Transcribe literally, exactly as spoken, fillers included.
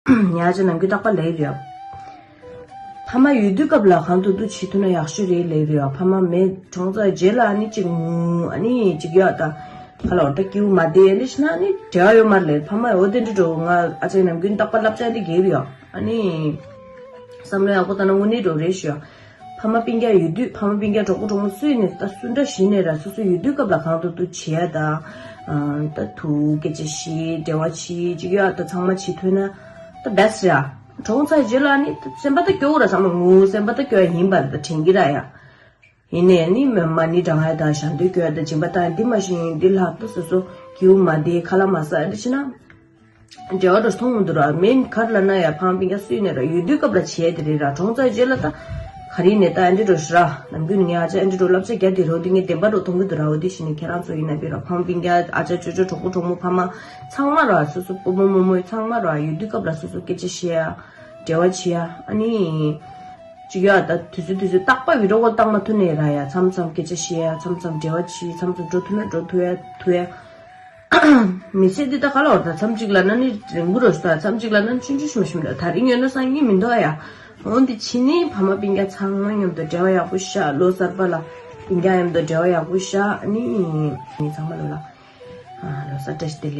ཉག་ཅག་ནམ་རྒྱུན་རྟག་པར་ལབ་ཡོད། ཕ་མ་ཡོད་དུས་སྐབས་ལ་གང་ཐུབ་ཐུབ་བྱེད་ཐུབ་ན་ཡག་ཤོས་རེད་ལབ་ཡོད། ཕ་མ་མེད་གྲོངས་ཚར་རྗེས་ལ་ཨ་ནི་ཅིག་ངུ་ཨ་ནི་ཅིག་ཡོད་ད། ཁ་ལ་འོ་ད་སྐྱིད་པོ་མ་བསྡད་ཨ་ནི་ཤི་ན་ཨ་ནི་འབྲེལ་བ་ཡོད་མ་རེད་ལབ། ཕ་མ་འོ་དེ་འདྲ་འགྲོ་ང་ཨ་ཅག་ནམ་རྒྱུན་རྟག་པར་བསླབ་བྱ་འདི་རྒྱབ་ཡོད་ཨ་ནི། བསམ་བློ་ཡག་པོ་བཏང་ན་དངོས་གནས་འགྲོ་རེད་ཤོད། ཕ་མ་སྤུན་ཀྱག་ཡོད་དུས་ཕ་མ་སྤུན་ཀྱག་གྲོགས་པོ་གྲོགས་མོ་སུ་ཡིན་ནའི་ད་སུ་འདྲ་ཞིག་ནའི་ར་སོ་སོ་ཡོད་དུས་སྐབས་ལ་གང་ཐུབ་ཐུབ་བྱེད་ཡ་ད། ཨ་ད་ཐུག་སྐད་ཆ་བཤད་འབྲེལ་བ་བྱེད་ཅིག་ཡོད་ད་ཚང་མ་བྱེད་ཐུབ་ན་ད་བེ་སི་ཊི་ར། གྲོངས་ཚར་རྗེས་ལ་ནི་སེམས་པ་ད་སྐྱོ་བོ་ར་ཚང་མ་ངུ་སེམས་པ་ད་སྐྱོ་ཡ་ཡིན་པ་རེད་ད་དྲན་གྱི་ར་ཡ། ཡིན་ནའི་ནི་མ་མ་ཎི་བགྲང་ཡ་ད་ཞལ་འདོན་སྐྱོར་ཡ་ད་སྦྱིན་པ་བཏང་ཡ་འདི་མ་ཤེས་འདི་ལྷག་ད་སོ་སོ་སྐྱིད་པོ་མ་བསྡད་ཁ་ལག་མ་ཟ་ཡ་འདི་བྱེད་ན། འབྲེལ་བ་འགྲོ་སོང་མི་འདུག་ར། མེན་ག་རེ་ལབ་ན་ཡ་ཕ་མ་སྤུན་ཀྱག་སུ་ཡིན་ནའི་ར་ཡོད་དུས་སྐབས་ལ་བྱས་དེ་རེད་ར། གྲོངས་ཚར་རྗེས་ལ་ད་ག་རེ་ཡིན་ནའི་ད་ཨ་འདྲ་འགྲོ་ཤི་ར། ནམ་རྒྱུན་ངས་ཨ་ཅག་ཨ་འདྲ་འགྲོ་བསླབ་བྱ་རྒྱག་དེ་རོ་འདི་ངས་བདེན་པ་འགྲོ་མཐོང་གི་འདུག་ར། འོ་དེ་བཞིན་ནི་ཁྱེད་རང་ཚོ་ཡིན་ན་བི་ར་ཕ་མ་སྤུན་ཀྱག་ཨ་ཅག་ཅོ་ཅོ་གྲོགས་པོ་གྲོགས་མོ་ཕ་མ་ཚང་མ་ར་སོ་སོ་སྤོ་བོ་རྨོ་མོ་ཚང་མ་ར་ཡོད་དུས་སྐབས་ལ་སོ་སོ་སྐད་ཆ་བཤད་ཡ་འབྲེལ་བ་བྱེད་ཡ་ཨ་ནི། ཅིག་ཡོད་ད་དུས་ཚོད་དུས་ཚོད་རྟག་པ་བི་རོ་ཀོལ་བཏང་མ་ཐུབ་ནའི་ར་ཡ་མཚམས་མཚམས་སྐད་ཆ་བཤད་ཡ་མཚམས་མཚམས་འབྲེལ་བ་བྱེད་མཚམས་མཚམས་འགྲོ་ཐུབ་ན་འགྲོ་ཐུབ་ཡ་ཐུབ་ཡ། མི་ཚེ་འདི་ད་ག་ལ་བར་ད་མཚམས་གཅིག་ལ་ན་ནི་རིང་པོ་རོ་ཞུ་ད་མཚམས་གཅིག་ལ་ན་ཆུང་ཆུང་ཞུ་མ་ཞུ་མི་འདུག་ད་རིང་ཡོད་ན་སང་ཉིན་མི་འདུག་ཡ། འོན་ཏེ་ཕྱི་ནི་ཕ་མ་སྤུན་ཀྱག་ཚང་མ་མཉམ་དུ་འབྲེལ་བ་ཡག་པོ་བཞག་ལོ་གསར་པ་ལ་སྤུན་ཀྱག་མཉམ་དུ་འབྲེལ་བ་ཡག་པོ་བཞག་ཨ་ནི་ངས་ཚང་མ་ལོ་ལ་ལོ་གསར་བཀྲ་ཤིས་བདེ་ལེགས།